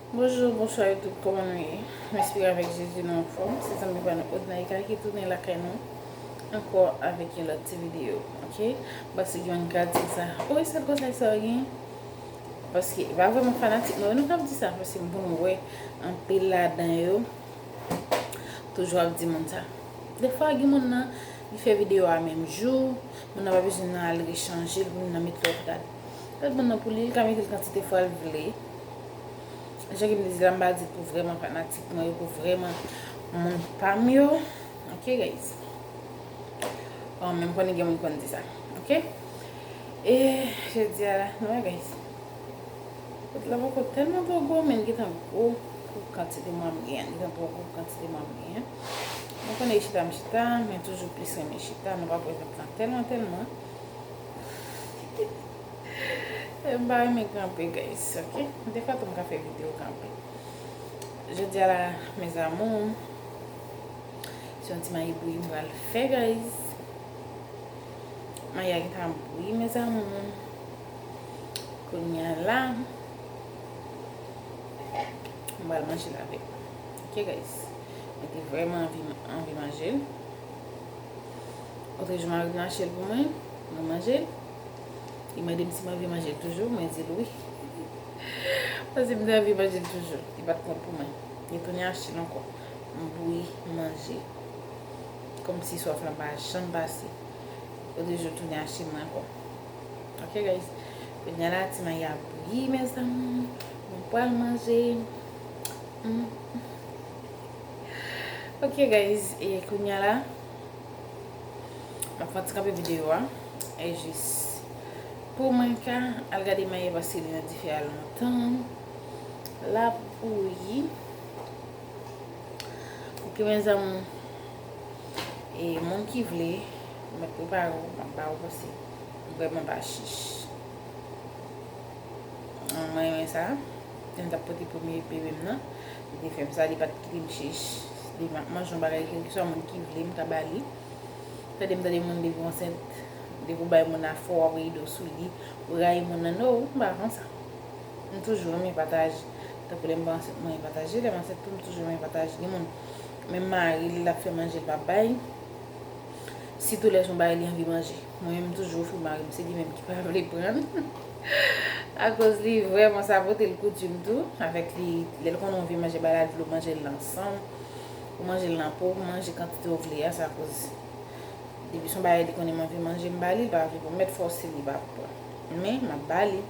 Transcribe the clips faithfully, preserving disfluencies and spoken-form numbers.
Bonjou, bonswa YouTube, kòman nou ye? M espere avèk Jezi nou anfòm. Se zanmi pa nou Odnaïka ki tounen lakay nou ankò avèk yon lòt ti videyo, oke? Paske gen moun k ap di sa, o, e sèl konsèy sa w gen? Paske e pa vrèman fanatik mwen, nou k ap di sa, paske m konn wè anpil ladan yo toujou ap di moun sa. Defwa gen moun nan, li fè videyo a menm jou, moun nan pa bezwen nan al rechanje l, moun nan met lòt rad. Lòt moun nan pou li, li ka mete l kantite fwa l vle. Jan ke m te di la, m pa di l pou vrèman fanatik mwen yo, pou vrèman moun pa m yo. Ok, guys. Bon, men m konnen gen moun konn di sa. Ok? E jodi a la, nou wè, guys. Kot la poko tèlman twò gwo, men li gentan gwo pou kantite mwa m genyen. Li gentan twò gwo pou kantite mwa m genyen. Mwen konnen e chita m chita, men toujou plis renmen chita. Nou pa wè vant lan tèlman, tèlman. E m pa renmen kanpe, guys, ok? Defwa tou m ka fè videyo kanpe. Jodi a la, mes amours, se yon ti mayi bouyi m pral fè, guys. Mayi a gentan bouyi, mes amours. Kounye a la, m pral manje l avè l. Ok, guys? Mwen te vrèman anvi, anvi manje l. Otrejou, mari m achte l pou mwen, mwen manje l. Li mande m si m anvi manje l toujou, mwen di l wi. Paske m te anvi manje l toujou. Li pa t konn pou mwen. Li tounen achte l ankò. M bouyi, m manje. Kòmsi swaf lan pa janm pase. Otrejou tounen achte mwen ankò. Ok, guys. Kounye a la, ti mayi a bouyi, mes amours. Mwen pral manje. Mm. Ok, guys. E kounye a la, m ap fè ti kanpe videyo a. E jis pou mwen ka al gade mayi paske li nan dife a lontan. L ap bouyi. Ok, mes amours. E moun ki vle, mèt prepare w, m ap ba w paske m vrèman pa chich. Mwen renmen sa. Lè m t ap pote premye bebe m nan, li te fè m sa, li pa t kite m chich. Li m ap manje yon bagay, kèlkeswa moun ki vle, m ka ba li. Tande m tande moun depi w ansent, depi w bay moun afè, w ap rido sou li, w rayi moun nan, no, m pa konsa. M toujou renmen pataje. Tankou lè m pa ansent, mwen renmen pataje. Lè m ansent tou, m toujou renmen pataje. Gen moun, menm mari l, l ap fè manje, l p ap bay. Sitou lè se yon bagay li anvi manje. Mwen menm, m toujou ofri mari m, se li menm ki pa vle pran. Akoz li vrèman sabote l koutim tou. Avèk li, lè l konnen w anvi manje bagay la, l vle w manje l ansanm. Ou manje l nan po, ou manje kantite w vle a, sa koz. Depi se yon bagay li konnen m anvi manje, m ba li, li pa vle pran. M mèt fòse li pa pran. Men, m ap ba li.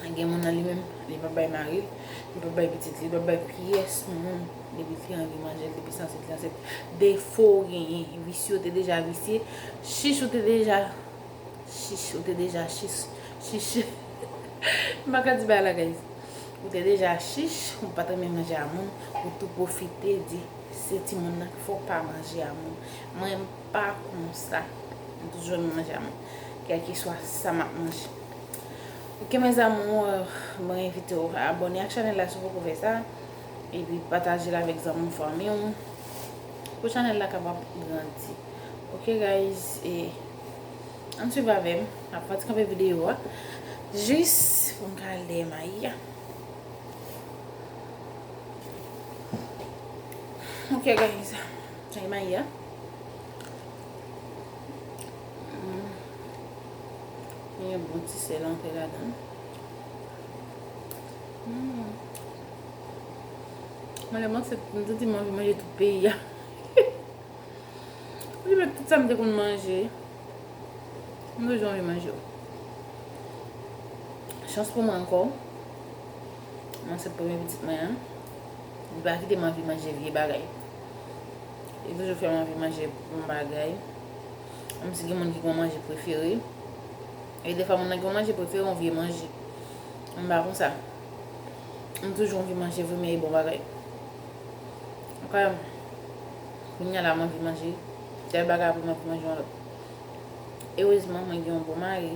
Gen moun nan li menm, li p ap bay mari l, li p ap bay pitit li, li p ap bay pyès moun. Depi li anvi manje l, depi se ansent, li ansent. Defo w genyen, visye w te deja visye, chich ou te deja chich, ou te deja chich, chich. M pa ka di bagay la, guys. Ou te deja chich, ou pa t renmen manje a moun, ou tou pwofite di se timoun nan ki fè w pa manje a moun. Mwen, m pa konsa. M toujou renmen manje a moun. Kèlkeswa sa m ap manje. Ok, mes amours, euh, mwen envite w abòne ak chanèl la si w poko fè sa. Epi pataje l avèk zanmi w, fanmi w. Pou chanèl la kapab grandi. Ok, guys, e ann swiv avè m. M ap fè ti kanpe videyo a. Jis pou m ka al dèyè mayi a. Ok, guys. Dèyè mayi a. Mm. Gen yon bon ti sèl antre ladan. Mm. Mwen, lè m ansent, m santi m anvi manje tout peyi a. Li met tout sa m te konn manje. M toujou anvi manje yo. Chans pou mwen ankò, m ansent premye pitit mwen an. Li pa kite m anvi manje vye bagay. Li toujou fè m anvi manje bon bagay. Menm si gen moun ki gen yon manje prefere. E defwa moun nan gen yon manje prefere, yon vye manje. M pa konsa. M toujou anvi manje vre, men e bon bagay. Ankò, kounye a la, m anvi manje tèl bagay, apre m anvi manje yon lòt. Erezman, mwen gen yon bon mari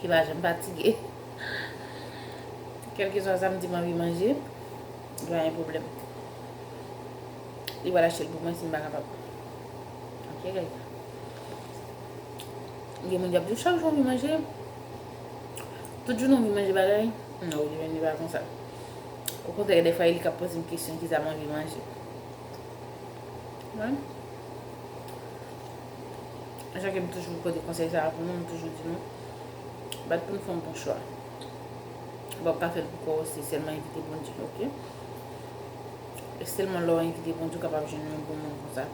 ki pa janm fatige. Kèlkeswa sa m di m anvi manje, li pa gen pwoblèm. Li pral achte l pou mwen si m pa kapab. Ok, guys. Gen moun k ap di w chak jou w anvi manje. Tout jounen w anvi manje bagay? Non, Willy menm li pa konsa. Okontrè, dèfwa e li k ap poze m kesyon kisa m anvi manje. Wi. Jan ke m toujou pote konsèy sa a pou nou, m toujou di nou, bat pou n fè yon bon chwa. Bon, pa fè l pou kò w, se sèlman envite Bondye, oke? E sèlman lè w envite Bondye, w kapab jwenn yon bon moun konsa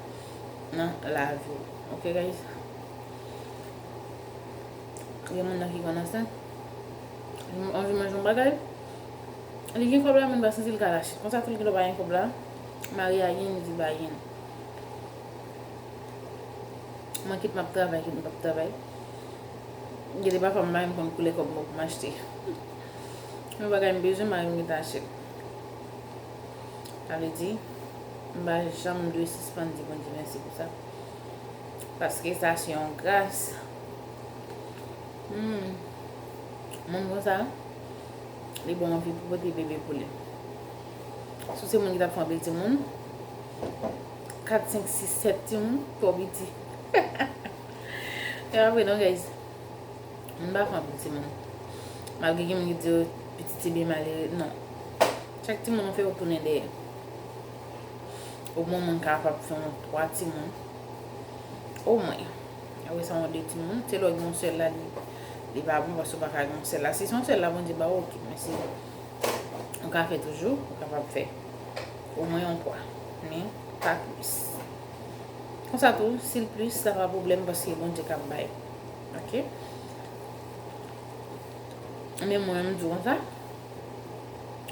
nan lavi w. Oke, guys? Gen moun nan ki konn ansent. Li anvi manje yon bagay. Li gen kòb la, men li pa santi l ka lache. Konsa tou, li genlè pa gen kòb la. Mari a gen, li di l pa gen. Mwen, kit m ap travay, kit m p ap travay. Gen de pafwa, m pa menm konn koulè kòb mwen pou m achte. Yon bagay m bezwen, mari m gentan achte l. Sa vle di, m pa janm dwe sispann di Bondye mèsi pou sa. Paske sa se yon gras. Hmm. Moun konsa, li ba w anvi pou pote bebe pou li. Si w se moun ki t ap fè anpil timoun, kat, senk, sis, sèt timoun, twò piti. E pa vre non, guys. Moun pa fè anpil timoun. Malgre gen moun ki di yo pitit se byen malere, non. Chak timoun ou fè, ou tounen dèyè. Omwen, moun kapab fè yon twa timoun. Omwen. Apre sa, yon de timoun. Se lè w gen yon sèl la, li, li pa bon, paske w pa ka gen yon sèl la. Si se yon sèl la Bondye ba w, oke. Men si ou ka fè toujou, ou kapab fè omwen yon twa. Men pa plis. Konsa tou, si l plis, sa pa pwoblèm, paske Bondye k ap bay. Oke? Men mwen, m di w konsa,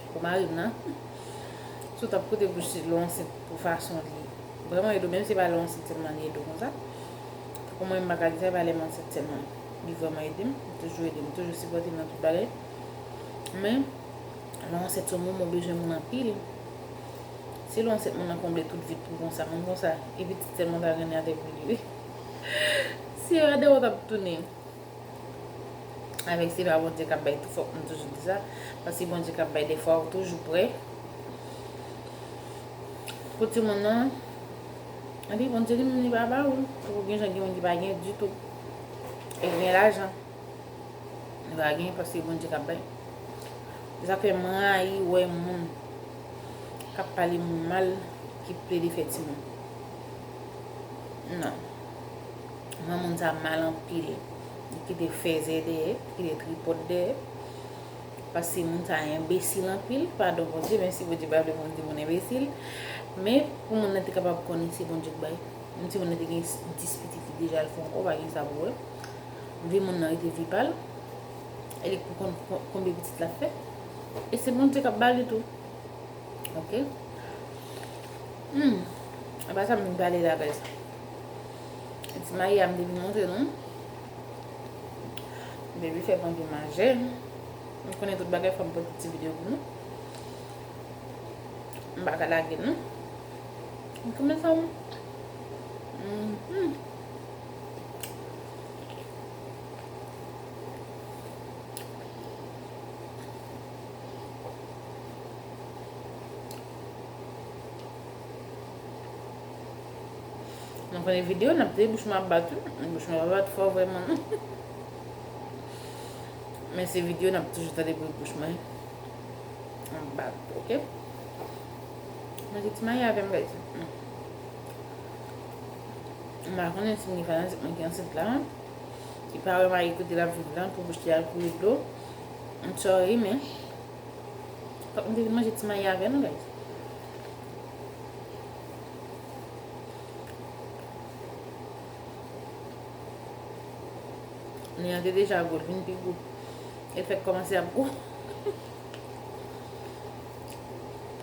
pou mari m nan, si w t ap koute bouch li lè w ansent pou fason li vrèman ede w, menm si se pa lè w ansent sèlman li ede w konsa. Pou mwen, m pa ka di sa, e pa lè m ansent sèlman. Li vrèman ede m, li toujou ede m, toujou sipòte m nan tout bagay. Men, lè w ansent se yon moman w bezwen moun anpil. Si lè w ansent moun nan konble tout vid pou konsa, moun konsa, e pitit sèlman ta renmen atè pou li, wi. Si yo ede w, w t ap tounen. Avèk se pa Bondye k ap bay tou, fòk m toujou di sa. Paske Bondye k ap bay, dèfwa ou toujou prè. Pou timoun nan, epi Bondye li menm li pa ba ou. Ou gen jan gen moun ki pa gen ditou. E gen lajan. Li pa gen paske Bondye k ap bay. Se sa k fè m rayi wè moun k ap pale moun mal ki plede fè timoun. Non. Mwen, moun sa mal anpil. Li kite fèzè dèyè, li kite tripòt dèyè. Paske moun sa enbesil anpil. Padon Bondye, men si Bondye pa vle pou m di moun enbesil. Men pou moun nan te kapab konnen se Bondye k bay. Menm si moun nan te gen dis pitit, li deja al fè yon kò, pa gen sa pou wè. Vi moun nan rete vi pa l. E li pou konn kon-, konbyen pitit l ap fè. E se Bondye k ap ba li tou. Oke? Hmm. Apa sa m vin pale la, guys. Ti mayi a m te vin montre nou. M te vin fè manje. Nou konnen tout bagay, fò m pote ti videyo pou nou. M pa ka lage nou. Kòman sa? Mhm. Nan konnen videyo, n ap tande bouch mwen ap bat, wi. Bouch mwen pa bat fò vrèman, non. Men se videyo, n ap toujou tande bri bouch mwen ap bat, oke? Mwen se ti mayi avè m, guys. M pa konnen si m gen fanatik mwen ki ansent la, ki pa wè mayi kote l ap viv la, pou bouch li al koule dlo. M sorry, men fòk m te vin manje ti mayi avè nou, guys. Nen an te deja gwo, l vin pi gwo. E l fèk kòmanse ap gwo.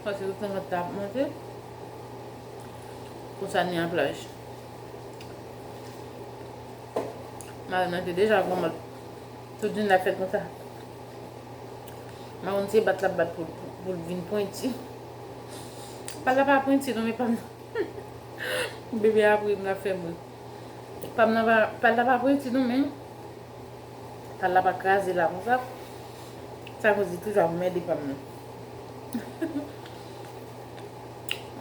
Paske tout tan vant la ap monte. Konsa nen an ap laj. Mari m nan te deja gwo, mòd. Tout jounen l ap fè l konsa. M pa konn si se bat l ap bat pou, pou, pou l vin pwenti. Pa l la pa pwenti non, men pa m nan. Bebe a pri m l ap fè mwen. Pa m nan pa, pa l la pa pwenti non, men pa l la pa kraze la konsa. Sa koz li toujou ap mède pa m nan.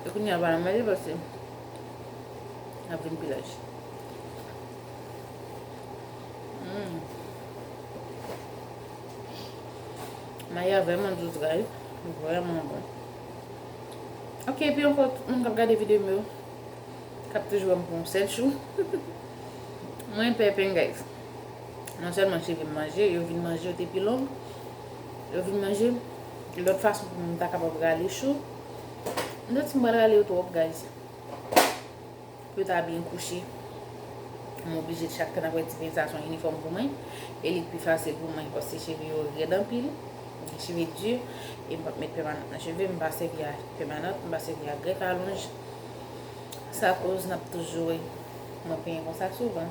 E kounye a pa nan mède paske l ap vin pi laj. Hmm. Maya vrèman dous, guys. Vrèman bon. Ok, epi ankò, tout moun k ap gade videyo m yo, k ap toujou wè m pou yon sèl chou. Mwen pè pen, guys. Non sèlman cheve m manje, yo vin manje, yo te pi long. Yo vin manje lòt fason pou m ta kapab rale chou. M santi m pral rale yo twòp, guys. Pou yo ta byen kouche. M oblije chak tan ap wè ti pen sa se yon inifòm pou mwen. E li pi fasil pou mwen paske cheve yo rèd anpil. Gen cheve di. E m p ap met pèmanant nan cheve m, m pa sèvi a pèmanant, m pa sèvi a grèf alonj. Sa koz n ap toujou wè mwen penyen konsa souvan.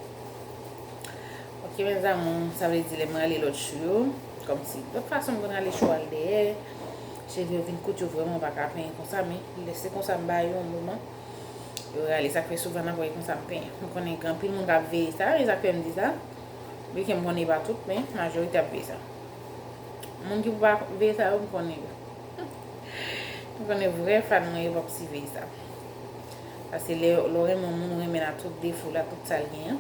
Ok, mes amours, sa vle di lè m rale lòt chou yo, kòmsi lòt fason m konn rale chou al dèyè, cheve yo vin kout, yo vrèman pa ka penyen konsa, men lè se konsa m ba yo yon moman, yo rale. Sa k fè souvan n ap wè konsa m penyen. M konnen gen anpil moun k ap veye sa, e sa k fè m di sa. Byenke m konnen e pa tout, men majorite ap veye sa. Moun ki pou pa veye sa yo, m konnen yo. M konnen vrè fan mwen yo p ap si veye sa. Paske lè, lè w renmen yon moun, ou renmen l a tout defo l, a tout sa l genyen.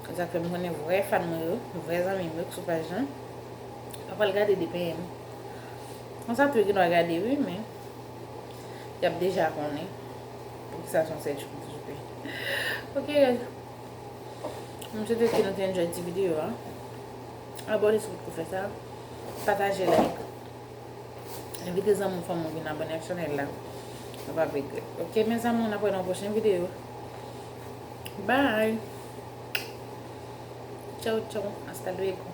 Se sa k fè m konnen vrè fan mwen yo, vrè zanmi m yo k sou paj lan, yo pral gade de penyen m. Konsa tou yo gendwa gade wi, men y ap deja konnen poukisa se yon sèl chou m toujou pen. Ok, guys. M swete ke nou te enjoy ti videyo a. Abòne si w potko fè sa. Pataje, like. Envite zanmi w, fanmi w vin abòne ak chanèl la. Ou p ap regrèt. Ok, mes amours, n ap wè nan yon pwochen videyo. Bye. Tchao, tchao. Hasta luego.